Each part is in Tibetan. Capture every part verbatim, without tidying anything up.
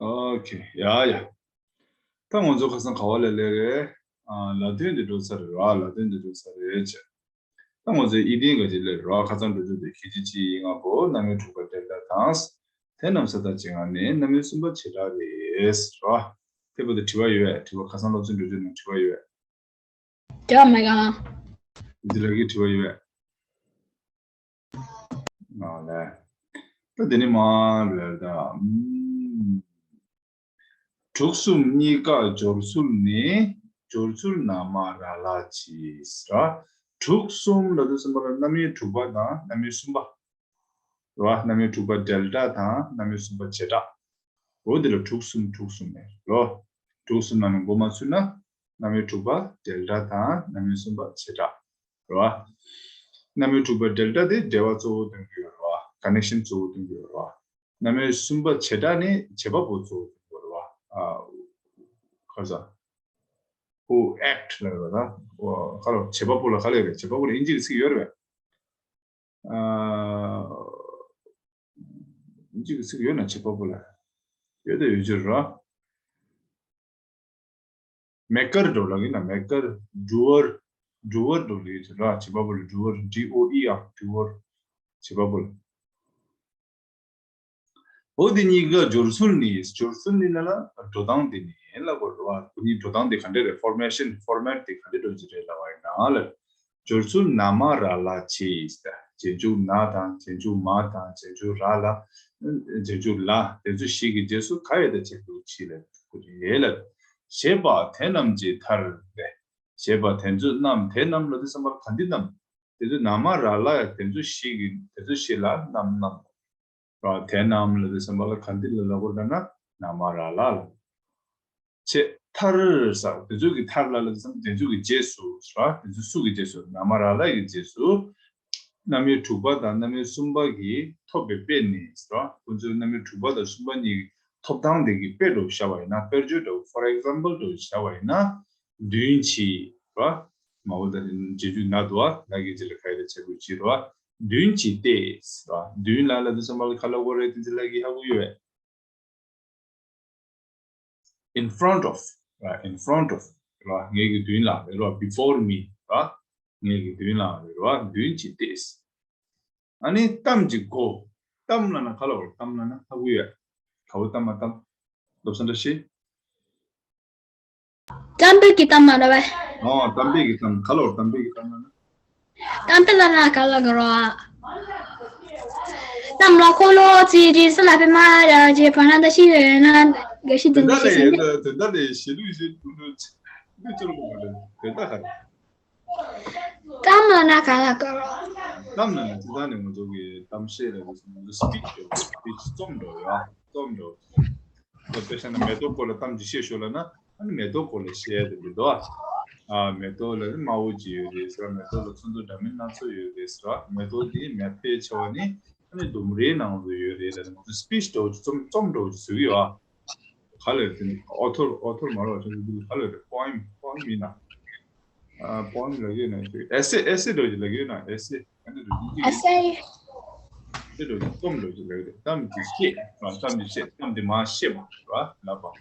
ཨོ་ཁེ། ཡ་ཡ། ད་ང་ཚོ་ཁ་སང་ག་བ་ལ་སླེབས་རེད། ཨ། ལ་དོན་འདི་འགྲོ་ཚར་རེད་ར། ལ་དོན་འདི་འགྲོ་ཚར་རེད་ཅེ། ད་ང་ཚོའི་ཨི་ལྡན་ག་ཅིག་སླེབས་རེད་ར། ཁ་སང་འགྲོ་རྒྱུ་དེ་ཁེ་ཅི་ཅི་ཡི་ང་པོ་རྣམ་དབྱེ་དྲུག་པ་ཌེལ་ཊ་དང་། དེ་རྣམས་ས་མཐའ་ཅན་ལྔ་ནི་རྣམ་དབྱེ་གསུམ་པ་བྱེ་བྲག་རེད་ར། དེ་བར་དུ་དྲི་བ་ཡོད་པས། དྲི་བ་ཁ་སང་སློབ་ཚན་འགྲོ་རྒྱུ་ནང་དྲི་བ་ཡོད་པས། དྲི་བ་མེད་ག་འདི་ལ་གི་དྲི་བ་ཡོད་པས། ཨ་ལས། ད་འདི་ནི་མ་ལས་ད། ཨུམ། དྲུག་གསུམ་གཉིས་ཀ་སྦྱོར་ཚུལ་ནི། སྦྱོར་ཚུལ་ན་མ་ར་ལ་ཇི་ཟེར་ར། དྲུག་གསུམ་ལ་དུ་གསུམ་པ་ལ་རྣམ་དབྱེ་དྲུག་པ་དང་རྣམ་དབྱེ་གསུམ་པ། ར། རྣམ་དབྱེ་དྲུག་པ་ཌེལ་ཊ་དང་རྣམ་དབྱེ་གསུམ་པ་བྱེ་བྲག་འོ་འདི་ལ་དྲུག་གསུམ་དྲུག་གསུམ་ནས་རོ། དྲུག་གསུམ་ནང་ནས་མགོ་མ་ཚུད་ན། རྣམ་དབྱེ་དྲུག་པ་ཌེལ་ཊ་དང་རྣམ་དབྱེ་གསུམ་པ་བྱེ་བྲག་རོ། རྣམ་དབྱེ་དྲུག་པ་ཌེལ་ཊ་དེ་འབྲེལ་བ་གཙོ་བོ་སྟོན་གྱི་ཡོད་རོ། ཀ་ནེག་ཤན་གཙོ་བོ་སྟོན་གྱི་ཡོད་རོ། རྣམ་དབྱེ་གསུམ་པ་བྱེ་བྲག་ནི་བྱེད་པ་པོ་གཙོ་བོ་སྟོན་གྱི་ཡོད་རོ། ཨ། ག་རེ་ཟ། Who act ལབ་རོ་ད། ག་རེ་བྱེད་པ་པོ་ལ་ག་ལབ་རེད། བྱེད་པ་པོ་ལ་ཨིན་ཇི་གི་ཚིག་ཡོད་རེད་པས། ཨ། གཅིག་གི་ཚིག་ཡོད་ན་བྱེད་པ་པོ་ལ། ཡོད་དེ་ཡོད་ཕྱིར་རོ། མེ་ཀར་འགྲོ་ལ་ཡིན་ན་མེ་ཀར། ཌུ་ཨར། ཌུ་ཨར་འགྲོ་ལ་ཡོད་ཕྱིར་རོ། བྱེད་པ་པོ་ལ་ཌུ་ཨར། ཌི་ཨོ་ཨི་ཨར། ཌུ་ཨར། བྱེད་པ་པོ་ལ། འོ་དེ་གཉིས་ཀ་སྦྱོར་ཚུལ་ནི། སྦྱོར་ཚུལ་ནི་ལབ་ན་འགྲོ་སྟངས་དེ་ནི་ལབ་དགོས་རེད་བ། ཁོ་གཉིས་འགྲོ་སྟངས་དེ་ག་འདྲ་རེད། ཕོར་མེ་ཤན། ཕོར་མེ་ཊི་དེ་ག་འདྲ་འགྲོ་གི་རེད་ལབ་པ་ཡིན་ན་ལབ། སྦྱོར་ཚུལ་ན་མ་ར་ལ་ཇི་ཟེར། རྗེས་འཇུག་ན་དང་། རྗེས་འཇུག་མ་དང་། རྗེས་འཇུག་ར་ལ། རྗེས་འཇུག་ལ། དེ་ཚོ་བཞི་གི་རྗེས་སུ་ག་ཡོད་དེ་བྱེད་དགོས་ཅི་ལབ་དགོས་ཀྱི་ཡོད་ལབ། ཞེས་པ་དེ་རྣམས་ཀྱི་མཐར་ཏེ། ཞེས་པ་དེ་ཚོ་རྣམས། དེ་རྣམས་ལ་དེ་ཚོ་མར་ག་འདི་རྣམས། དེ་ཚོ་ན་མ་ར་ལ་ཡ་དེ་ཚོ་བཞི་གི་དེ་ཚོ་བཞི་ལ་རྣམས་རྣམས། ར། དེ་རྣམས་ལ་དེ་ཚོ་མར་ག་འདི་ལ་ལ་གོ་ད་ན་ན་མ་ར་ལ་ལ། ཆེ་མཐར་ཟེར། དེ་ཚོ་གི་མཐར་ལ་ལ་དེ་ཚོ་དེ་ཚོ་གི་རྗེས་སུ་ཟེར་བ། དེ་ཚོ་སུ་གི་རྗེས་སུ། ན་མ་ར་ལ་གི་རྗེས་སུ། རྣམ་དབྱེ་དྲུག་པ་དང་རྣམ་དབྱེ་གསུམ་པ་གི་ཐོབ་པའི་དཔེ་ནི་ཟེར་བ། ཁོ་ཚོའི་རྣམ་དབྱེ་དྲུག་པ་དང་གསུམ་པ་གཉིས་ཀྱི་ཐོབ་ཐང་དེ་གི་དཔེ་འདྲ་བོ་བཞག་པ་ཡིན་ན། དཔེར་བརྗོད་འདྲ་བོ། for example འདྲ་བོ་བཞག་པ་ཡིན་ན། མདུན་གྱི་ར། མ་འོ་ད་རྗེས་འཇུག་ན་འདུག་བ། ན་གི་རྗེས་ལ་ག་ཡི་ལ་བྱེད་དགོས་ཅི་ར། མདུན་གྱི་སྟེ་ཟེར་བ། མདུན་ལ་ལ་དེ་ཚོ་མར་ག་ལ་གོ་རེད། དེ་ཚོ་ལ་གི་ཧ་གོ་ཡོད། In front of ར། In front of ར། ངའི་གི་མདུན་ལ་རེད་ར། Before me ར། ངའི་གི་མདུན་ལ་རེད་ར། མདུན་གྱི་སྟེ། ཨ་ནི་གཏམ་གྱི་མགོ། གཏམ་ལབ་ན་ག་ལ་བར། གཏམ་ལབ་ན་ཧ་གོ་ཡོད། ག་བོ་གཏམ་མ་གཏམ། ལོབ་སང་བཀྲ་ཤིས། གཏམ་དཔེ་གི་གཏམ་མ་རེད་པས། ཨོ། གཏམ་དཔེ་གི་གཏམ། ག་ལ་བར་གཏམ་དཔེ་གི་གཏམ་ལབ་ན། གཏམ་དཔེ་ལབ་ན་ག་ལ་ག་རོ། གཏམ་ལ་འཁོར་ལོ་རྩིས་རིས་སུ་ལ་ཕེ་མ་ར་ཇེ་ཕ་ན་ད་ཤི་ཡོད་ན་དགེ་ཤི་དོན་དག་ལས་དོན་དག་ལས་ཤི་ལུས་ཤི་ལུས་ལུས་ཅི་ལུས་ཅི་ལུས་མ་རེད། དོན་དག་ག་རེད། གཏམ་ལབ་ན་ག་ལ་ག་རོ། གཏམ་ལབ་ན་སྤྱིར་བཏང་ནས་ང་ཚོ་གི་གཏམ་བཤད་ལབ་ཡོད། ང་ཚོ་སི་པིཆ་ཡོད། སི་པིཆ་རྩོམ་འདྲ་ཡོད། རྩོམ་འདྲ། དཔེ་བཞག་ན་མེ་ཏོག་སྐོར་ལ་གཏམ་ཅིག་བཤད་ཤོག་ལབ་ན། ཨ་ནི་མེ་ཏོག་སྐོར་ལ་བཤད་དེ་འདུག་ཨ། མེ་ཏོག་ལ་ནི་དམར་པོ་ཅིག་ཡོད་རེད་ཟེར། མེ་ཏོག་ལ་ཚོན་མདོག་འདྲ་མིན་སྣ་ཚོགས་ཡོད་རེད་ཟེར། མེ་ཏོག་དེ་མེ་ཕལ་ཆེ་བ་ནི་ཨ་ནི་ལྡུམ་རའི་ནང་དུ་ཡོད་རེད་ལབ། ང་ཚོ་སི་པིཆ་འདྲ་བོ་ཅིག་རྩོམ་རྩོམ་འདྲ་བོ་ཅིག་བཟོ་གི་ཡོད་ཨ། ག་ལ་ཡོད་དེ་ནི་ཨོ་ཐོར། ཨོ་ཐོར་མ་རེད་པ། ཅང་གི་ག་ལ་ཡོད་རེད། པོ་ཨེམ། པོ་ཨེམ་ཡིན་ན། པོ་ཨེམ་ལབ་ཀྱི་ཡོད་ན། ཨེ་སེ། ཨེ་སེ་འདྲ་བོ་ཅིག་ལབ་ཀྱི་ཡོད་ན། ཨེ་སེ། ཨ་འདྲ་འདྲ་བོ་ཅིག་ཨེ་སེ། འདྲ་འདྲ་བོ་ཅིག་རྩོམ་འདྲ་བོ་ཅིག་ལབ་ཀྱི་རེད། གཏམ་གྱི་བཤད་ར། གཏམ་གྱི་བཤད། གཏམ་དེ་མར་བཤད་པ་ར་ལབ་པ།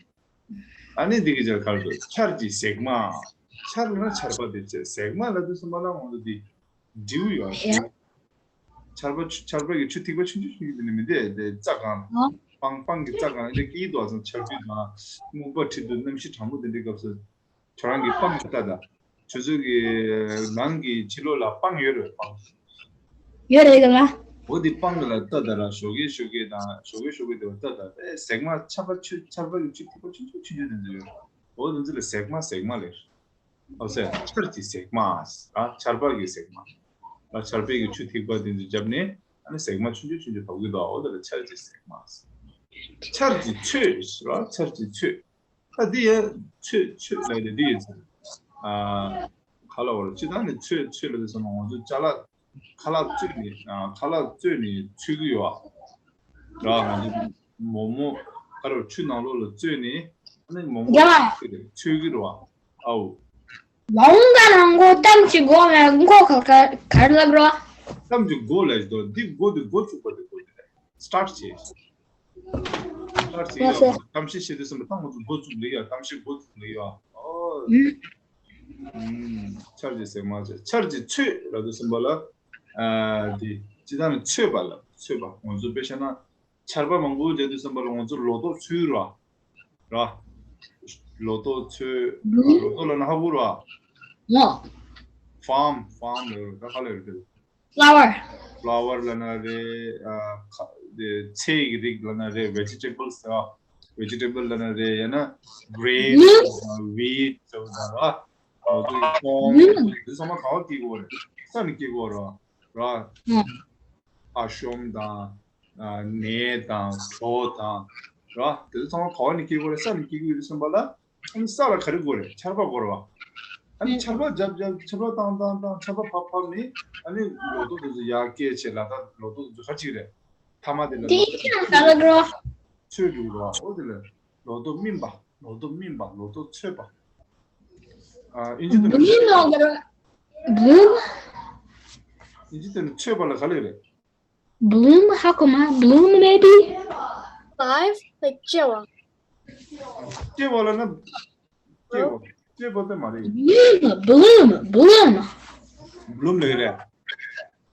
ཨ་ནི་འདི་གི་རྗེས་ལ་ག་རེ་འདུག་ཆར་གྱི་ཟེགས་མ། ཆར་ལབ་ན་ཆར་པ་དེ་བྱས། ཟེགས་མ་ལབ་དུས་ཙམ་པ་ལ་ང་ཚོ་འདི་འབྲིའུ་ཡོད་ཨ། ཡ། ཆར་པ་ཆུ། ཆར་པ་གི་ཆུ་ཐིགས་པ་ཆུང་ཆུང་ཆུང་ཆུང་དེ་ནི་མི་འདི་དེ་རྩྭ་གང་ལ། ཨ། སྤང་སྤང་གི་རྩྭ་གང་ལ་འདི་སྐྱིད་དོ་ཨ། ཚང་ཆར་དུས་དང་སྨུག་པ་ཁྲིད་དུས་གནམ་གཤིས་གྲང་མོ་དེ་འདྲའི་སྐབས་སུ། ཁྱོད་རང་གི་སྤང་ལ་ལྟ་དང་། ཁྱོད་ཚོ་གི་ནང་གི་ཕྱི་ལོགས་ལ་སྤང་ཡོད་རེད། སྤང་། ཡོད་རེད་ག་ལ། འོ་དེ་སྤང་ལ་ལྟ་དང་ར། ཞོགས་ཀས་ཞོགས་ཀས་དང་། ཞོགས་ཀས་ཞོགས་ཀས་དེ་བ་ལྟ་དང་། ཨེ་ཟེགས་མ། ཆར་པ་ཆུ། ཆར་པ་གི་ཆུ་ཐིགས་པ་ཆུང་ཆུང་ཆུང་ཆུང་དེ་ཚོ་ཡོད། འོ་དེ་ཚོ་ལ་ཟེགས་མ་ཟེགས་མ་ལབ། འོ་ཟེར། ཆར་གྱི་ཟེགས་མ། ཨ། ཆར་པ་གི་ཟེགས་མ། ཨ། ཆར་པའི་གི་ཆུ་ཐིགས་པ་དེ་ཚོ་བརྒྱབ་ནས་ཨ་ནི་ཟེགས་མ་ཆུང་ཆུང་ཆུང་ཆུང་བབས་ཀྱི་འདུག་འོ་དེ་ལ་ཆར་གྱི་ཟེགས་མ། ཆར་གྱི་ཚོད་ཟེར་བ། ཆར་གྱི་ཚོད། ད་འདི་ཡ་ཚོད། ཚོད་ལབ་དེ་འདི་ཡིན་ཟེར། ཨ། ག་ལ་བར་སྤྱིར་བཏང་ནས་ཚོད། ཚོད་ལབ་དུས་ཙམ་པ་ང་ཚོ་ཅ་ལག་ཁ་ལག་བཙོས་ནས། ཨ། ཁ་ལག་བཙོས་ནས་ཚོད་ཀྱི་ཡོད་ར། ང་ཚོ་མོག་མོག་ག་རེ་ཆུ་ནང་ལོགས་ལ་བཙོས་ནས་ཨ་ནི་མོག་མོག་ཡ། ཚོད་ཀྱི་རེད་བ། ཨའོ། ལོང་ག་རང་མགོ་གཏམ་གྱི་མགོ་ལ་མགོ་ག་ག་ག་རེ་ལབ་རོ། གཏམ་གྱི་མགོ་ལ་ཞིག་དོ། འདི་མགོ་འདི་མགོ་བཅུག་པ་འདི་མགོ་འདི་རེད། སི་ཊར་ཊི་བྱས། ཆར་ཟེར་ཡ། གཏམ་བཤད་བཤད་དུས་ཙམ་པ་ད་ང་ཚོ་འགོ་བཙུགས་ལེ་ཡ། གཏམ་བཤད་འགོ་བཙུགས་ལེ་ཡ། ཨོ། ཨུམ། ཆར་གྱི་ཟེར་མ་ཟེར། ཆར་གྱི་ཚོད་ལབ་དུས་ཙམ་པ་ལ། ཨ། དེ་སྤྱིར་བཏང་ནས་ཚོད་པ་ལ་ཚོད་པ། ང་ཚོ་དཔེ་བཤད་ན་ཆར་པ་མང་པོ་བརྒྱབ་དུས་ཙམ་པ་ལ་ང་ཚོ་ལོ་ཏོག་ཚོད་ར། ར། ལོ་ཏོག་ཚོད། ལོ་ཏོག་ལབ་ན་ཧ་གོ་ར། ལོ། ཕཱམ། ཕཱམ་ལབ་ཡོད་རེད། ད་ག་ལབ་ཡོད་རེད། ཕླ་ཝར། ཕླ་ཝར་ལབ་ན་རེད། ཨ། ཁ། དེ་ཚལ་གྱི་རིགས་ལབ་ན་རེད། ཝེ་ཇི་ཊེ་བལ་ཟེར་བ། ཝེ་ཇི་ཊེ་བལ་ལབ་ན་རེད། ཡང་ན་གྷི་རེན། ལུམ། ཝི་ཊི་ཟེར་བ་དང་ར། ཨ། དེ་ཚང་མ་ག་པར་སྐྱེ་གི་ཡོད་རེད། ས་ནས་སྐྱེ་གི་ཡོད་རེད་ར། ཨ། ཨ་ཤོམ་དང་། ཨ། ནས་དང་གྲོ་དང་། ར། དེ་ཚོ་ཚང་མ་ག་པ་ནས་སྐྱེ་གི་ཡོད་རེད། ས་ནས་སྐྱེ་གི་ཡོད་རེད་ཟེར་བ་ལ། ཨ་ནི་ས་ལ་ག་རེ་དགོས་རེད། ཆར་པ་དགོས་རེད་བ། ཨ་ནི་ཆར་པ་རྒྱབ་རྒྱབ། ཆར་པ་བཏང་བཏང་བཏང་། ཆར་པ་ཕབ་ཕབ་ནས། ཨ་ནི་ལོ་ཏོག་དེ་ཚོ་ཡར་སྐྱེས་བྱས་ལ། ད་ལོ་ཏོག་དེ་ཚོ་ག་ཅིག་རེད། ཐ་མ་དེ་ལ་དེ་ལོ་ཡིན་ཀྱང་ག་ལ་འགྲོ། ཚོད་འགྲོ་ར། ཨོ་དེ་ལ་ལོ་ཏོག་སྨིན་པ། ལོ་ཏོག་སྨིན་པ། ལོ་ཏོག་ཚོད་པ། ཨ། ཨིན་ཇི་དུ་བྷ་ལུམ་ལབ་ཀྱི་རེད། བྷ་ལུམ། ཨིན་ཇི་དུ་ཚོད་པ་ལ་ག་ལབ་རེད། བྷ་ལུམ། ཧ་གོ་མ། བྷ་ལུམ། Maybe. Live, like, སྐྱེ་བ། སྐྱེ་བ་ལབ་ན། སྐྱེ་བ། སྐྱེ་བ་དེ་མ་རེད། བྷ་ལུམ། བྷ་ལུམ། བྷ་ལུམ། བྷ་ལུམ་ལབ་ཀྱི་རེད། མ།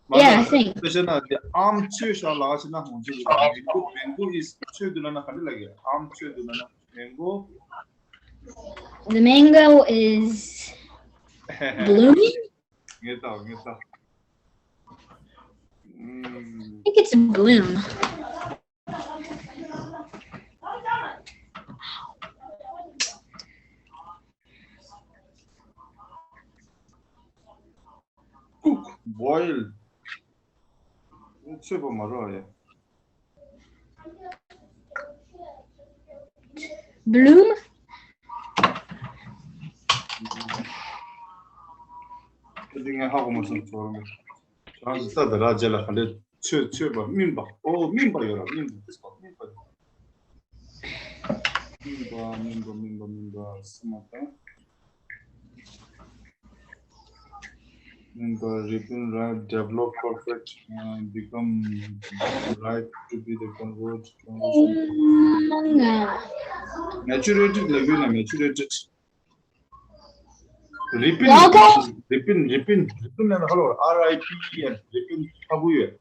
Yeah, I think. དཔེ་བཤད་ན་དེ་ཨམ་ཚོད་ཤག་ལ་བཤད་ན་ཧོང་ཚོད་རེད། མེང་གོ། མེང་གོ་ཨིས་ཚོད་འདུག་ལབ་ན་ག་འདྲ་ལབ་ཀྱི། ཨམ་ཚོད་འདུག་ལབ་ན། མེང་གོ། The mango is blooming? ངས་ལྟ། ངས་ལྟ། ཨུམ། I think it's a bloom. Cook, boil. ཚོད་པ་མ་རེད་ཡ། བྷ་ལུམ། དེ་ངས་ཧ་གོ་མ་སོང་། ཚོར་མེད། རང་གི་ས་དེ་ར་རྗེས་ལ་ག་འདྲ་ཚོད། ཚོད་པ། སྨིན་པ། ཨོ། སྨིན་པ་ཡོད་ར། སྨིན་པ། སྨིན་པ། སྨིན་པ། སྨིན་པ། སྨིན་པ། སྨིན་པ། སེམས་མ་དང་། སྨིན་པ། Ripen, ripe, develop, perfect, uh, become ripe to be the convert, conversion. Maturated ལབ་ཡོད་ན། Maturated. Ripen. Ripen. Ripen. Ripen ལབ་ན་ཧ་ལོ། R I P E N. Ripen ཧ་གོ་ཡོད།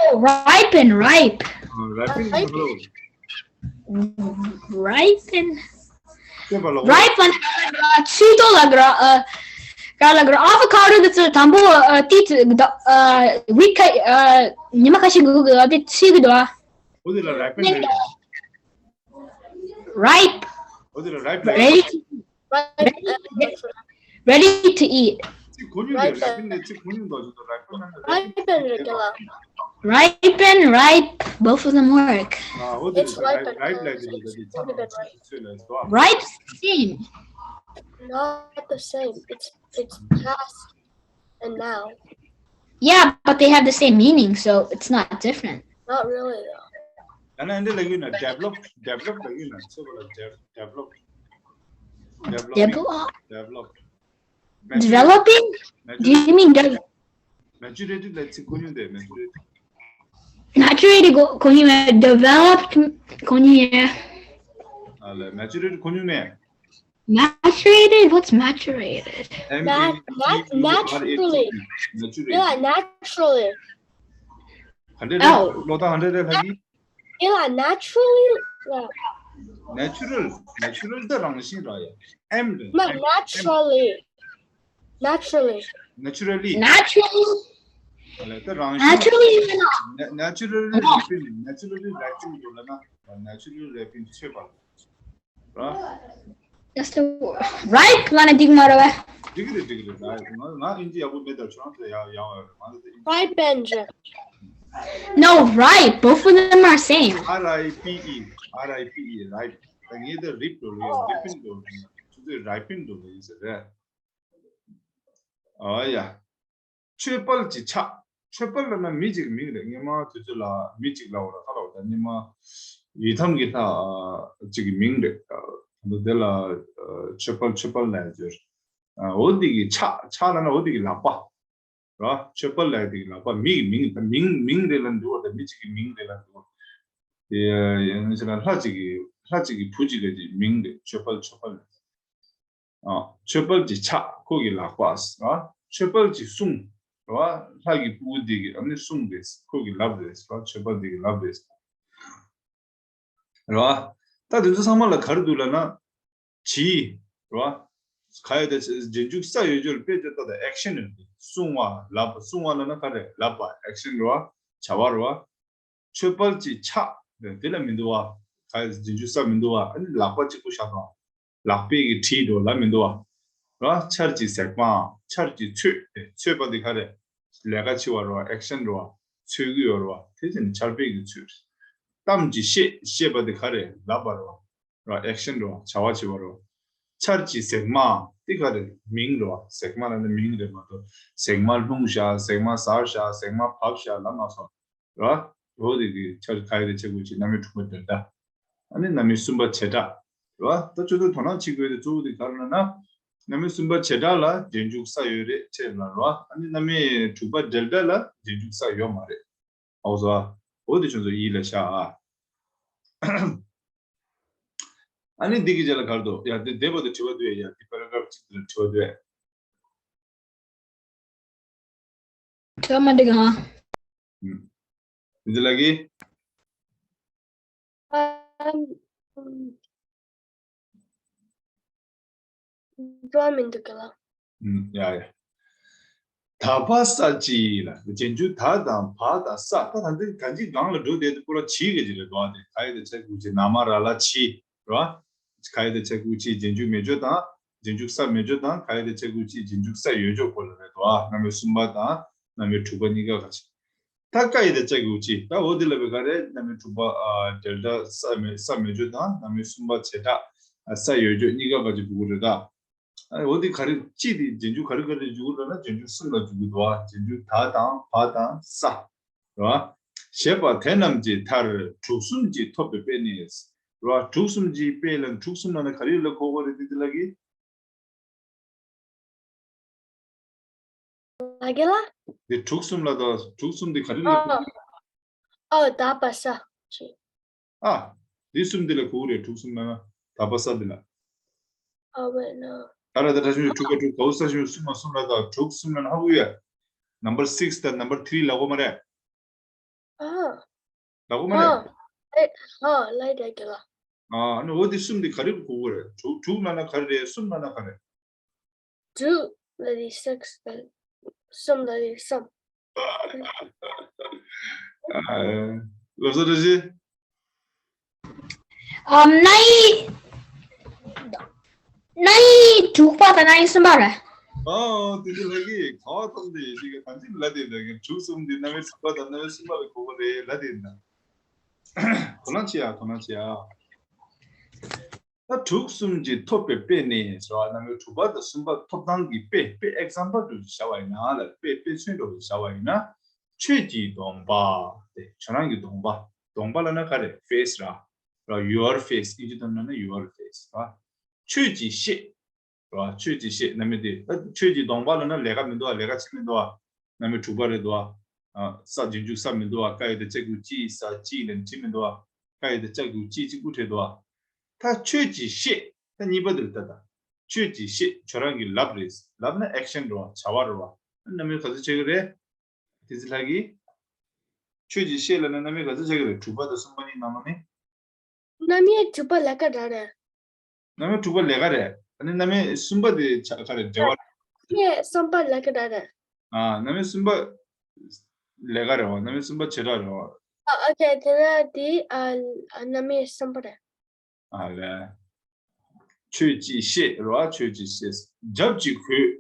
Oh, ripen, ripe. ཨ། ripen ཧ་ལོ། Ripen. ཤེས་པ་ལ། Ripe ལབ་ན་ཚོད་དོ་ལབ་ཀྱི་རེད། ཨ། ག་ལབ་ཀྱི་རེད། ཨ་ཝ་ཀ་ཌོ་དེ་ཚོ་དང་པོ། ཨ། དེ་ཚོ་ད། ཨ། ཝིག་ཁ། ཨ། ཉི་མ་ཁ་ཤས་སྔོན་གྱི་དེ་ཚོད་ཀྱི་འདུག་ཨ། འོ་དེ་ལ་ripen ལབ། Ripe. འོ་དེ་ལ་ripe ལབ། Ready to eat. Ready to eat. ཚིག་གོ་མྱོང་དེ། ripen ནས་ཚིག་གོ་མྱོང་དང་ཅི་ཐུབ། ripen ནང་ལ། ripen རེད་ཀྱ་ལ། Ripen, ripe, both of them work. ཨ། འོ་དེ། It's ripen. Ripe ལབ་དེ་རེད། དེ་ཚ་ནང་ཚོད་ལ་ཟེར་བ། Ripe is the same. Not the same. It's, it's past and now. Yeah, but they have the same meaning, so it's not different. Not really, though. ཡང་ན་འདི་ལབ་ཡོད་ན། develop. Develop ལབ་ཡོད་ན། ཚོད་པ་ལ་dev- develop. Developing. Develop. Developing? Do you mean dev- Maturated ལབ་ཚིག་གོ་མྱོང་དེ། Maturated. Maturated གོ- གོ་མྱོང་མེད། Developed གོ་མྱོང་ཡོད། ཨ་ལས། Maturated གོ་མྱོང་མེད། Maturated? What's maturated? Nat- nat- naturally. Naturally. Yeah, naturally. ག་འདྲ་རེད། ཨའོ། ལོ་ད་ག་འདྲ་རེད་ལབ་ཀྱི། དེ་ལ་naturally ལབ། Natural. Natural ད་རང་བཞིན་ར་ཡ། M རེད། མ། naturally. Naturally. Naturally. Naturally. ཨ་ལས། ད་རང་བཞིན། Naturally ཡིན་ན། Na- naturally ripen. Naturally ripen འགྲོ་ལབ་ན། Naturally ripen ཚོད་པ། ར། That's the word. Ripe ལབ་ན་འགྲིག་མ་རེད་པས། འགྲིག་གི་རེད། འགྲིག་གི་རེད། ར། ང་ང་ཨིན་ཇི་ཡག་པོ་མེད། ད་ཁྱོད་རང་ཚོ་ཡག་ཡག་ཡོད་རེད། ང་ཚོ་ད་ཨིན་ཇི། Ripen རེད། No, ripe. Both of them are same. R I P E. R I P E. Ripe. ད་ངས་ད་ripe འགྲོ་ལ་ཡོད། ripen འགྲོ་ལ་ཡོད། ཁྱོད་ཚོས་ripen འགྲོ་ལ་ཡོད་ཟེར་རེད། ཨ་ཡ། ཆོས་དཔལ་གྱི་ཕྱག་ཆོས་དཔལ་ལབ་ན་མི་གཅིག་གི་མིང་རེད། སྔོན་མ་དུས་ཚོད་ལ་མི་གཅིག་ལབ་པ་རེད། ག་ལབ་པ་རེད། སྔོན་མ་ཡི་དམ་གྱི་ལྷ་གཅིག་གི་མིང་རེད། ད་དེ་ལ་ཆོས་དཔལ། ཆོས་དཔལ་ལབ་ཡོད། འོ་དེ་གི་ཕྱག་ཕྱག་ལབ་ན་འོ་དེ་གི་ལག་པ་ར། ཆོས་དཔལ་ལབ་དེ་གི་ལག་པ། མི་གི་མིང་། ད་མིང་མིང་རེད་ལབ་འདུག་པ། ད་མི་གཅིག་གི་མིང་རེད་ལབ་འདུག་པ། དེ་ཡང་ན་ལྷ་གཅིག་གི་ལྷ་གཅིག་གི་བུ་གཅིག་གི་མིང་རེད། ཆོས་འཕེལ། ཆོས་འཕེལ། ཨ། ཆོས་འཕེལ་གྱི་ཕྱག་ཁོ་གི་ལག་པ་རེད། ཆོས་འཕེལ་གྱི་གསུང་རེད་བ། ལྷ་གི་སྤུ་གུ་འདི་གི་ཨ་ནི་གསུང་རེད། ཁོ་གི་ལགཔ་རེད་བ། ཆོས་འཕེལ་འདི་གི་ལགཔ་རེད། རེད་བ། ད་དེ་ཚོ་ཚང་མ་ལ་ག་རེ་འདུག་ལབ་ན། བྱེད། རེད་བ། ག་ཡོད་ད་རྗེས་འཇུག་ས་ཡོད་ཆོག་ལ་དཔེ་བརྗོད་ད་ད་ཨེག་ཤན་རེད། གསུང་བ། ལབ་པ། གསུང་བ་ལབ་ན་ག་རེ། ལབ་པ། ཨེག་ཤན་རེད་བ། བྱ་བ་རེད་བ། ཆོས་འཕེལ་གྱི་ཕྱག་རེད། དེ་ལ་མི་འདུག་བ། ག་ཡོད་རྗེས་འཇུག་ས་མི་འདུག་བ། ཨ་ནི་ལག་པ་གཅིག་པུ་བཞག་དང་། ལག་པས་ཀྱིས་བྲིས་འགྲོ་ལབ་མི་འདུག་བ། རེད་བ། ཆར་གྱིས་ཟེགས་མ། ཆར་གྱིས་ཚོས། ཚོས་པ་འདི་ག་རེ། ལས་ཀ་བྱེད་པ་རེད་བ། ཨེག་ཤན་རེད་བ། ཚོས་ཀྱི་ཡོད་རེད་བ། དེ་བྱས་ནས་ཆར་པས་ཀྱིས་ཚོས། གཏམ་གྱིས་བཤད། བཤད་པ་འདི་ག་རེ། ལབ་པ་རེད་བ། རེད་བ། ཨེག་ཤན་རེད་བ། བྱ་བ་བྱེད་པ་རེད་བ། ཆར་གྱིས་ཟེགས་མ། འདི་ག་རེ། མིང་རེད་བ། ཟེགས་མ་ལབ་ན་མིང་རེད་མ་གཏོགས། ཟེགས་མ་ལྷུང་བཞག་ཟེགས་མ་ཟར་བཞག་ཟེགས་མ་བབས་བཞག་ལབ་མ་སོང་། རེད་བ། འོ་དེ་གི་ཆར་ག་ཡོད་ད་ཆ་གུ་ཅི་རྣམ་དབྱེ་དྲུག་པ་འབྲེལ་སྒྲ། ཨ་ནི་རྣམ་དབྱེ་གསུམ་པ་བྱེ་བྲག་རེད་བ། ད་ཁྱོད་ཚོས་དོ་སྣང་བྱེད་དགོས་དེ་གཙོ་བོ་དེ་ག་རེ་ལབ་ན། རྣམ་དབྱེ་གསུམ་པ་བྱེ་བྲག་ལ་རྗེས་འཇུག་ས་ཡོད་རེད་ཁྱེད་ལ་རེད་བ། ཨ་ནི་རྣམ་དབྱེ་དྲུག་པ་འབྲེལ་སྒྲ་ལ་རྗེས་འཇུག་ས་ཡོད་མ་རེད། ཨོ་ཟོ། འོ་དེ་ཁྱོད་ཚོ་ཡིད་ལ་ཤར་ཨ། ཨ་ནི་འདི་གི་རྗེས་ལ་ག་རེ་འདུག་ཡ་དེ་འདས་པ་དེ་དྲི་བ་འདུག་ཡ་དེ་པེ་ར་གྷ་རབ་གཅིག་དེ་ལ་དྲི་བ་འདུག་དྲི་བ་མ་འགྲིག་ག་ཨ། ཨུམ། དེ་ལ་གི། ཨམ། ཨུམ། འགྲོ་བ་མི་འདུག་ག་ལ། ཨུམ། ཡ་ཡ། ད་བ་ས་ཅི་ལ་རྗེས་འཇུག་ད་དང་བ་དང་ས། ད་ད་འདི་ག་ཅི་གང་ལ་འགྲོ་བསྡད་དུས་པོ་ལ་ཇི་ག་ཅི་རེད་འདུག་ཨ། དེ་ག་ཡི་དེ་ཆ་གུ་ཅི་ན་མ་ར་ལ་ཇི་རེད་བ། ག་ཡི་དེ་ཆ་གུ་ཅི་རྗེས་འཇུག་མེད་ཆོག་དང་། རྗེས་འཇུག་ས་མེད་ཆོག་དང་། ག་ཡི་དེ་ཆ་གུ་ཅི་རྗེས་འཇུག་ས་ཡོད་ཆོག་པོ་ལ་རེད་འདུག་ཨ། རྣམ་དབྱེ་གསུམ་པ་དང་རྣམ་དབྱེ་དྲུག་པ་གཉིས་ཀ་ག་ཅི། ད་ཀ་ཡི་དེ་ལྕགས་ཀྱི་ཅི། ད་འོ་དེ་ལ་བའི་ག་རེ། རྣམ་དབྱེ་དྲུག་པ་ཨ་འབྲེལ་སྒྲ་ས་མེད་ས་མེད་ཆོག་དང་། རྣམ་དབྱེ་གསུམ་པ་བྱེ་བྲག་ས་ཡོད་ཆོག་གཉིས་ཀ་ག་ཅི་འགྲོ་གི་རེད་ད། ཨ་འོ་དེ་ག་རེ་ཅི་དེ་རྗེས་འཇུག་ག་རེ་ག་རེ་འཇུག་གི་རེད་ན་རྗེས་འཇུག་གསུམ་ལ་འཇུག་གི་འདུག་ཨ། རྗེས་འཇུག་ད་དང་བ་དང་ས། རེད་བ། ཞེས་པ་དེ་རྣམས་ཀྱི་མཐར་དྲུག་གསུམ་གྱི་ཐོབ་པའི་དཔེ་ནི། རེད་བ། དྲུག་གསུམ་གྱི་དཔེ་ལ་དྲུག་གསུམ་ལ་ན་ག་རེ་ལ་གོ་གོ་རེད་དེ་དེ་ལ་གི། ལ་གི་ལ། དེ་དྲུག་གསུམ་ལ་ད་དྲུག་གསུམ་དེ་ག་རེ་ལ། ཨོ། ཨོ་ད་བ་ས་ཅི། ཨ། དེ་གསུམ་དེ་ལ་གོ་རེད། དྲུག་གསུམ་ལ་ན་ད་བ་ས་དེ་ལ། ཨོ་བེ་ན། ད་ལ་ད་ད་ཞུ་དྲུག་ག་དྲུག་ག་བ་ས་ཞུ་གསུམ་ལ་གསུམ་ལ་ད་དྲུག་གསུམ་ལ་ན་ཧ་གོ་ཡ། Number six དང་number three ལ་གོ་མ་རེད། ཨ། ལ་གོ་མ་རེད། ཨ། ཨེ། ཨ་ལ་ཡ་གི་ལ། ཨ་ནི་འོ་དེ་གསུམ་དེ་ག་རེ་གོ་གོ་རེད། དྲུག་དྲུག་ལ་ན་ག་རེ་རེད། གསུམ་ལ་ན་ག་རེ། དྲུག་ལ་དེ་six དང་གསུམ་ལ་དེ་གསུམ། ཨ། ལོ་སོ་བཀྲ་ཤིས། ཨམ། རྣམ་དབྱེ་རྣམ་དབྱེ་དྲུག་པ་དང་རྣམ་དབྱེ་གསུམ་པ་རེད། ཨོ་དེ་འདྲ་ལ་གི་ག་བ་ཐོན་དེ་ཡིན་དེ་ག་གང་ཅི་ལ་དེ་འདྲ་གི་དྲུག་གསུམ་དེ་རྣམ་དབྱེ་དྲུག་པ་དང་རྣམ་དབྱེ་གསུམ་པ་ལ་གོ་གོ་རེད་ལ་དེ་འདྲ། དོ་སྣང་བྱེད་ཡ། དོ་སྣང་བྱེད་ཡ། ད་དྲུག་གསུམ་གྱི་ཐོབ་པའི་དཔེ་ནི་ཟེར་བ་རྣམ་དབྱེ་དྲུག་པ་དང་གསུམ་པ་ཐོབ་ཐང་གི་དཔེ་དཔེ་example དུ་བྱ་བ་ཡིན་ན་ལ་དཔེ་དཔེ་མཚོན་དུ་བྱ་བ་ཡིན་ན། ཁྱོད་ཀྱི་གདོང་པ། དེ་ཁྱོད་རང་གི་གདོང་པ། གདོང་པ་ལ་ན་ག་རེ་face ར། ར་your face ཨིན་ཇི་དང་ན་ན་your face ར། ཁྱོད་ཀྱི་ཤེད། ར་ཁྱོད་ཀྱི་ཤེད་རྣམ་དབྱེ་དེ་ད་ཁྱོད་ཀྱི་གདོང་པ་ལ་ན་ལས་ཀ་མི་འདུག་ཨ། ལས་ཀ་བྱེད་མི་འདུག་ཨ། རྣམ་དབྱེ་དྲུག་པ་རེད་འདུག་ཨ། ས་རྗེས་འཇུག་ས་མི་འདུག་ཨ། ཀ་ཡི་དེ་ལྕགས་ཀྱི་ཅི་ས་ཅི་ལན་བྲིས་མི་འདུག་ཨ། ཀ་ཡི་དེ་ལྕགས་ཀྱི་ཅི་གཅིག་པུ་བྲིས་འདུག་ཨ། ད་ཁྱོད་ཀྱི་ཤེད་ད་གཉིས་པ་དེ་ལ་ལྟ་ད། ཁྱོད་ཀྱི་ཤེད་ཁྱོད་རང་གི་ལབ་རེད། ལབ་ན་action རེད་བ། བྱ་བ་རེད་བ། རྣམ་དབྱེ་ག་ཚོད་ཆགས་ཀྱི་རེད། དེ་ཚེ་ལྷ་གིས། ཁྱོད་ཀྱི་ཤེད་ལ་ན་རྣམ་དབྱེ་ག་ཚོད་ཆགས་ཀྱི་རེད། དྲུག་པ་དང་གསུམ་པ་གཉིས་ནང་ལོགས་ནས། རྣམ་དབྱེ་དྲུག་པ་ལས་ཀ་འདྲ་རེད། རྣམ་དབྱེ་དྲུག་པ་ལས་ཀ་རེད། ཨ་ནི་རྣམ་དབྱེ་གསུམ་པ་དེ་ཆ་ག་རེ་འབྲེལ་བ་རེད། རྣམ་དབྱེ་གསུམ་པ་ལས་ཀ་འདྲ་རེད། ཨ། རྣམ་དབྱེ་གསུམ་པ་ལས་ཀ་རེད་བ། རྣམ་དབྱེ་གསུམ་པ་བྱེ་བྲག་རེད་བ། ཨ། ཨོ་ཁེ། དེ་ན་དེ་ཨ་རྣམ་དབྱེ་གསུམ་པ་རེད། ཨ་ལས། ཁྱོད་ཀྱི་ཤེད་རེད་བ། ཁྱོད་ཀྱི་ཤེད། རྒྱབ་ཀྱི་གོས་རེད་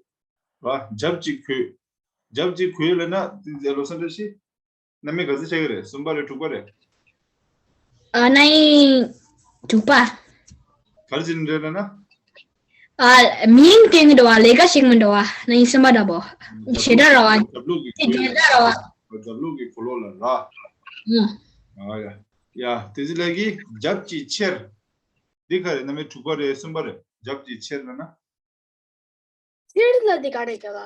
བ། རྒྱབ་ཀྱི་གོས། རྒྱབ་ཀྱི་གོས་ལ་ན་དེ་ལོ་སན་བཀྲ་ཤིས། རྣམ་དབྱེ་ག་ཚོད་ཆགས་ཀྱི་རེད། གསུམ་པ་རེད། དྲུག་པ་རེད། ཨ། རྣམ་དབྱེ་དྲུག་པ། ག་རེ་བྱེད་ནི་རེད་ལབ་ན། ཨ། མིང་སྟོན་གྱི་འདུག་བ། ལས་ཀ་བྱེད་མི་འདུག་བ། རྣམ་དབྱེ་གསུམ་པ་འདྲ་པོ། བྱེ་བྲག་ར་བ། རྒྱབ་ལོགས་ཀྱི་དེ་བྱེ་བྲག་ར་བ། རྒྱབ་ལོགས་ཀྱི་གོས་ལོགས་ལ་ར། ཨ། ཨ་ཡ། ཡ་དེ་ཚེ་ལྷ་གིས་རྒྱབ་ཀྱི་ཆེར། འདི་ག་རེ་རྣམ་དབྱེ་དྲུག་པ་རེད། གསུམ་པ་རེད། རྒྱབ་ཀྱི་ཆེར་ལབ་ན། ཁྱེར་ལ་དེ་ག་རེ་ག་ལ།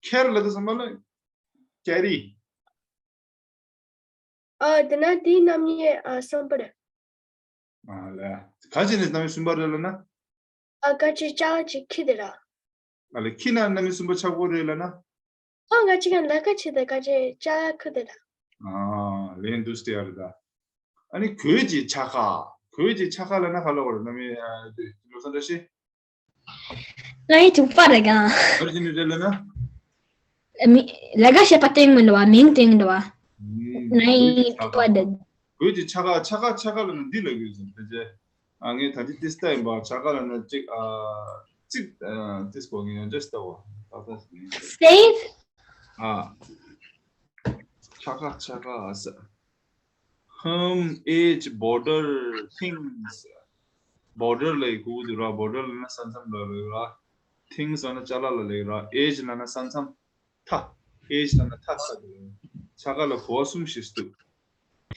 ཁྱེར་ལ་དེ་སམ་པ་ལ་carry། ཨ་དེ་ན་དེའི་རྣམ་དབྱེ་ཨ་གསུམ་པ་རེད། ཨ་ལས། ག་ཅི་ནས་རྣམ་དབྱེ་གསུམ་པ་རེད་ལབ་ན། ཨ་ཀ་ཅི་ཅ་ཅི་ཁི་དེ་ར། ཨ་ལས་ཁི་ན་རྣམ་དབྱེ་གསུམ་པ་ཆགས་ཀྱི་ཡོད་རེད་ལབ་ན། ཨ་ང་ཅི་ག་ལ་ཀ་ཅི་དེ་ཀ་ཅི་ཅ་ཁི་དེ་ར། ཨ་ལས་འདུག་སྟེ་ཡ་རེད་ད། ཨ་ནི་གོས་ཀྱི་ཆ་ཁ། གོས་ཀྱི་ཆ་ཁ་ལབ་ན་ག་ལ་བར་རྣམ་དབྱེ་ཨ་དེ་ལོ་སང་འདྲ་ཤེས། ང་ཡི་དྲུག་པ་རེད་ག་ག་རེ་བྱས་ནས་རེད་ལབ་ན། མི་ལས་ཀ་བྱེད་པ་སྟེང་མི་འདུག་བ། མིང་སྟེང་འདུག་བ། ཨུམ། ང་ཡི་དྲུག་པ་རེད། གོས་ཀྱི་ཆ་ཁ་ཆ་ཁ་ཆ་ཁ་ལབ་ན་འདི་ལབ་ཀྱི་ཡོད་ཟེར་ཕལ་ཆེར། ཨ་ངས་ད་ལྟ་ཏིས་ལྟ་ཡིན་པ་ཆ་ཁ་ལབ་ན་གཅིག་ཨ་གཅིག་ཨ་ཏིས་གོ་ངས་ཡང་འདྲ་ཞིག་ལྟ་བ་ཏག་ཏག་ཞིག་ཡིན། Save། ཨ་ཆ་ཁ་ཆ་ཁ་ཨ་ས། ཧམ། age, border, things. Border ལ་ཡི་གུ་དུ་ར། border ལབ་ན་ས་མཚམས་ལ་ལབ་ར། things ལབ་ན་ཅ་ལག་ལ་ལབ་ར། age ལབ་ན་ས་མཚམས། མཐའ། age ལབ་ན་མཐའ་ས་དུ་ར། ཆ་ག་ལ་གོ་བ་གསུམ་ཞིག་འདུག་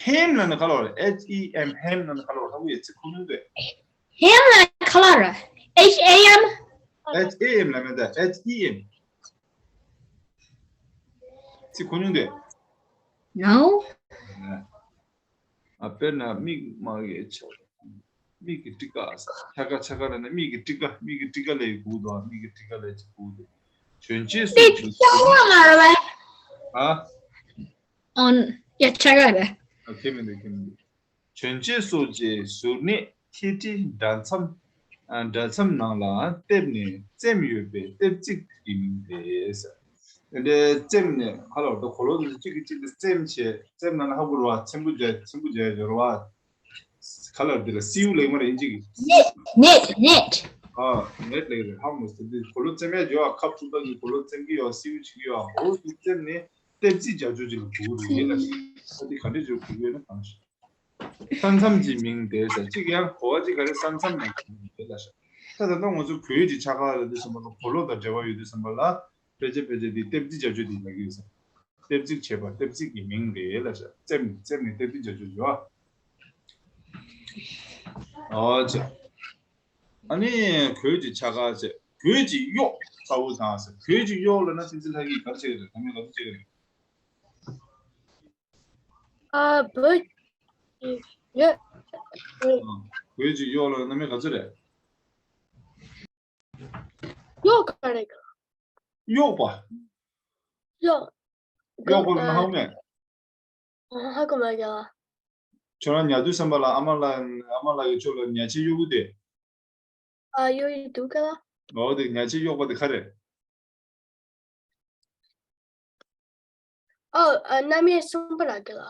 ཧེམ་ལབ་ན་ག་ལ་བ་རེད། H E M ཧེམ་ལབ་ན་ག་ལ་བ་རེད། ཧ་གོ་ཡོད་ཚིག་ཁོ་ནུས་དེ། ཧེམ་ལབ་ན་ག་ལ་རེད། H A M། H A M ལབ་མེད་ད། H E M། ཚིག་གོ་མྱོང་དེ། No། ཨ་དཔེར་ན་མིག་མ་གི་ཆ། མིག་གི་ཊི་ཀ། ཆ་ག་ཆ་ག་ལབ་ན་མིག་གི་ཊི་ཀ། མིག་གི་ཊི་ཀ་ལབ་ཡི་གུ་དང་མིག་གི་ཊི་ཀ་ལབ་ཅིག་གུ་དང་། གྱོན་ཆས་སོགས་ཀྱི་ཆ་ག་མ་རེད་པས། ཨ། On yeah ཆ་ག་རེད། ཨ་ཁེ་མི་འདུག་ཁེ་མི་འདུག་གྱོན་ཆས་སོགས་ཀྱི་གཟུགས་ནི་ཐིག་ཁྲི་འདྲ་མཚམས། ཨ་འདྲ་མཚམས་ནང་ལ་ལྟེབ་ནས་བཙེམས་ཡོད་པའི་ལྟེབ་རྩེག་གི་མིང་རེད། དེ་འདྲའི་བཙེམས་ནས་ཧ་ལ་བ་ད་གོ་ལོག་འདི་གཅིག་གིས་གཅིག་ལ་བཙེམས་བྱས། བཙེམས་ན་ན་ཧ་གོ་ར་བ། ཚེམ་བུ་རྒྱག་ཚེམ་བུ་རྒྱག་ཡ་ར་བ། ག་ལ་འདི་ལ་སིའུ་ལེགས་མ་རེད་ཨིན་ཇི་གི། Net net net། ཨ་ནེཊ་ལེགས་རེད། ཧ་མོ་སི་འདི་གོ་ལོག་བཙེམས་ཡ་ཡོད་ཨ། ཁབ་ཚུགས་ད་གི་གོ་ལོག་བཙེམས་ཀྱི་ཡོད་ཨ། སིའུ་བྱེད་ཀྱི་ཡོད་ཨ། འོ་འདི་བཙེམས་ནས་ལྟེབ་རྩེག་རྒྱག་ཆོག་ཅིག་ལ་གོ་རེད་ལ། ཨ་འདི་ག་འདྲས་ཅིག་གོ་གི་ཡོད་ན་གང་ཤེས། ས་མཚམས་ཀྱི་མིང་དེ་ཟེར་གཅིག་ཡང་གོ་བ་གཅིག་ག་རེ་ས་མཚམས་ནང་གི་མིང་དེ་ལ་ཤ། ད་ད་ལྟ་ང་ཚོ་གོས་ཀྱི་ཆ་ག་ལ་དུས་ཙམ་པ་ལ་གོ་ལོག་དང་འབྲེལ་བ་ཡོད་དུས་ཙམ་པ་ལ་ཕལ་ཆེར་ཕལ་ཆེར་འདི་ལྟེབ་རྩེག་བྱ་སྤྱོད་དེ་ལ་གི་ཡོད་ས། ལྟེབ་རྩེག་བྱེད་པ་ལྟེབ་རྩེག་གི་མིང་རེད་ལ་ཤ། རྩེམ་རྩེམ་ནི་ལྟེབ་རྩེག་བྱ་སྤྱོད་བྱ་བ། ཨོ་ཅེ། ཨ་ནི་གོས་ཀྱི་ཆ་ག་ཟེར། གོས་ཀྱི་གཡོག་ཚ་བོ་དང་ཟེར། གོས་ཀྱི་གཡོག་ལ་ན་ཚིག་ཚིག་ལྷག་གི་གར་བྱེད་ཀྱི་རེད། ད་མི་ལ་དུ་བྱེད་ཀྱི་རེད། ཨ་བོད་ཡོད། བོད་ཀྱི་གཡོག་ལ་རྣམ་དབྱེ་ག་ཚོད་རེད། གཡོག་ག་རེ་ག་གཡོག་པ། གཡོག་གཡོག་པ་ལ་ན་ཧ་གོ་མེད། ཧ་གོ་མ་ག་ཁྱོད་རང་ཉལ་དུས་ཙམ་པ་ལ་ཨ་མ་ལ་ཨ་མ་ལགས་ཀྱིས་ཁྱོད་ལ་ཉལ་ཆས་གཡོག་གི་དེ། ཨ་གཡོག་གི་འདུག་ག་ལ། འོ་དེ་ཉལ་ཆས་གཡོག་པ་དེ་ག་རེད། ཨོ་ཨ་རྣམ་དབྱེ་གསུམ་པ་ར་གི་ལ།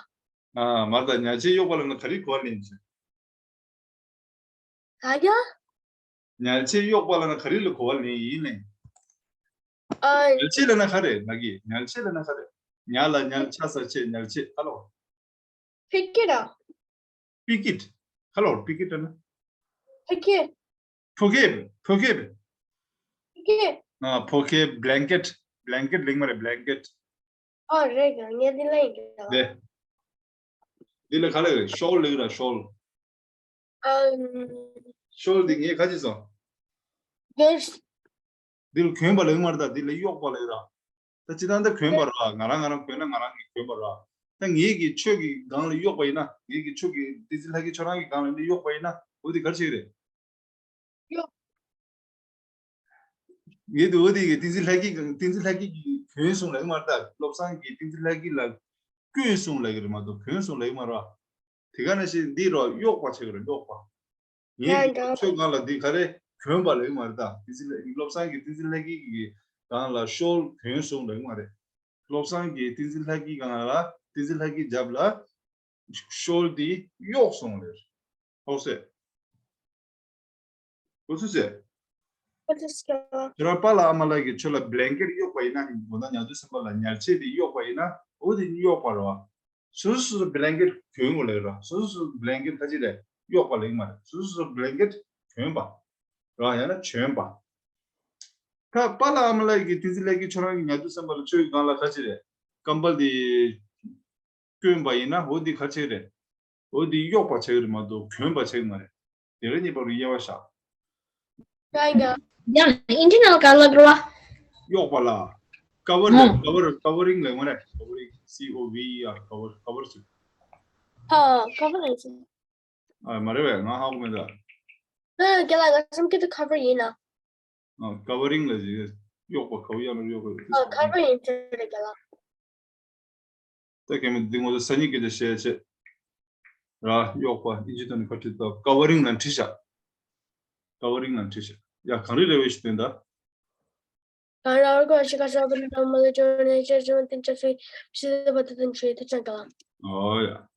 ཨ་མར་ད་ཉལ་ཆས་གཡོག་པ་ལ་ན་ག་རེ་གོ་བ་ལེན་ཆེ། ག་ག་ཉལ་ཆས་གཡོག་པ་ལ་ན་ག་རེ་ལ་གོ་བ་ལེན་ཡིན་ནས། ཨ་ཉལ་ཆས་ལ་ན་ག་རེ་ན་གི་ཉལ་ཆས་ལ་ན་ག་རེ། ཉལ་ལ་ཉལ་ཆ་ས་ཆས་ཉལ་ཆས་ཧ་ལོ། ཕི་ཀེ་ར། པི་ཀིད། ཧ་ལོ་པི་ཀིད་ན། ཕོ་ཁེབས། ཕོ་ཁེབས། ཕོ་ཁེབས། ཕོ་ཁེབས། ཨ་ཕོ་ཁེབས། བྷི་ལེང་ཀེད། བྷི་ལེང་ཀེད་ལེགས་མ་རེད། བྷི་ལེང་ཀེད། ཨ་རེད་ག་ངས་འདི་ལ་ཡིན་ག་དེ། འདི་ལ་ག་ལ་ཡོད། ཤོལ་ལེགས་ར་ཤོལ། ཨམ། ཤོལ་འདི་ངས་ག་ཅི་སོང་། གོས། འདི་ལ་གྱོན་པ་ལེགས་མ་རེད་ད། འདི་ལ་གཡོག་པ་ལེགས་ར། ད་སྤྱིར་བཏང་ད་གྱོན་པ་ར། ང་རང་ང་རང་གྱོན་ན་ང་རང་གིས་གྱོན་པ་ར། ད་ངེད་ཀྱིས་ཁྱོད་ཀྱི་སྒང་ལ་གཡོག་པ་ཡིན་ན། ངེད་ཀྱིས་ཁྱོད་ཀྱི་བསྟན་འཛིན་ལྷ་སྐྱིད་ཁྱོད་རང་གི་སྒང་ལ་འདི་གཡོག་པ་ཡིན་ན་འོ་དེ་ག་རེ་བྱེད་ཀྱི་རེད། གཡོག་ངེད་དུ་འོ་དེ་གི་བསྟན་འཛིན་ལྷ་སྐྱིད་བསྟན་འཛིན་ལྷ་སྐྱིད་ཀྱིས་གྱོན་སོང་ལེགས་མ་རེད་ད། བློ་བཟང་གིས་བསྟན་འཛིན་ལྷ་སྐྱིད་ལ་བསྐོན་སོང་ལེགས་རེད་མ་གཏོགས་གྱོན་སོང་ལེགས་མ་རེད། དེ་ག་ནང་བཞིན་འདི་རོ་གཡོག་པ་བྱེད་ཀྱི་རེད་གཡོག་པ། ངའི་ཡང་འདྲ། ཁྱོད་སྒང་ལ་འདི་ག་རེ་གྱོན་པ་ལེགས་མ་རེད་ད། དེ་ཚེ་བློ་བཟང་གིས་བསྟན་འཛིན་ལྷ་སྐྱིད་ཀྱི་སྒང་ལ་ཤོལ་གྱོན་སོང་ལེགས་མ་རེད། བློ་བཟང་གིས་བསྟན་འཛིན་ལྷ་སྐྱིད་སྒང་ལ་བསྟན་འཛིན་ལྷ་སྐྱིད་རྒྱབ་ལ་ཤོལ་འདི་གཡོགས་སོང་ལེར། ཧོ་སེ། ཧོ་སུ་སེ། ཁྱོད་རང་པཱ་ལགས་ཨ་མ་ལགས་ཀྱིས་ཁྱོད་ལ་བྷི་ལེང་ཀེད་གཡོགས་པ་ཡིན་ན། དགོང་དག་ཉལ་དུས་ཙམ་པ་ལ་ཉལ་ཆས་འདི་གཡོགས་པ་ཡིན་ན་འོ་དེ་གཡོགས་པ་རེད་བ། སོ་སོ་སོ་སོ་བྷི་ལེང་ཀེད་གྱོན་དགོས་ལེ་ར། སོ་སོ་སོ་བྷི་ལེང་ཀེད་ཁ་ཅིག་རེད་གཡོགས་པ་ལེགས་མ་རེད། སོ་སོ་སོ་བྷི་ལེང་ཀེད་གྱོན་པ་ར། ཡང་ན་གྱོན་པ། ད་པཱ་ལགས་ཨ་མ་ལགས་ཀྱིས་བསྟན་འཛིན་ལྷ་སྐྱིད་ཁྱོད་རང་གི་ཉལ་དུས་ཙམ་པ་ལ་ཁྱོད་ཀྱི་སྒང་ལ་ཁ་ཅིག་རེད་ཀམ་པལ་དེ་གྱོན་པ་ཡིན་ན་འོ་དེ་ག་ཅིག་རེད། འོ་དེ་གཡོགས་པ་བྱེད་ཀྱི་རེད་མ་གཏོགས་གྱོན་པ་བྱེད་ཀྱི་མ་རེད། དེ་རེ་གཉིས་བར་དུ་དབྱེ་བ་བཞག་ཡང་ཡང་ཨིན་ཇི་ནང་ལ་ག་ལབ་རེད་བ། གཡོགས་པ་ལ། ཀ་བར་ཨང་། ཀ་བར་ཀ་བར་རིང་ལབ་མ་རེད། ཀ་བར་རིང་། སི་ཨོ་ཝི་ཨི་ཨར། ཀ་བར། ཀ་བར་ཟེར། ཨ། cover ཡིན་ཟེར། ཨ། མ་རེད་པས། ང་ཧ་གོ་མེད་ད། ཨ། རྒན་ལགས། ང་བསམ་གྱི་འདུག cover ཡིན་ན། ཨ། covering ལ་ཟེར། གཡོགས་པ། ག་བ་ཡ་ན་གཡོགས་པ། ཨ། cover ཡིན་ཟེར་རེད། རྒན་ལགས། ད་གལ་སྲིད་འདི་ངོ་ཚ་སང་ཉིན་སྐད་ཆ་བཤད་བྱས། ར། གཡོགས་པ་ཨིན་ཇི་ཐོག་ནས་ག་རེ་བྲིས་ད། covering ལ་བྲིས་བཞག covering ལ་བྲིས་བཞག་ཡ། གངས་རི་ར་བས་ཤིག་དོན་ད། གངས་རི་ར་བས་ཤིག་ག་ཤོག་པ་ནི་མ་ལ་ཅོ་ནས་ཅེ་ཅོ་ཏིན་ཅ་ཕི་ཕྱི་ཟེར་བ་ད་དུན་ཆུའི་ཐ་ཅང་ག་ལ། ཨོ་ཡ།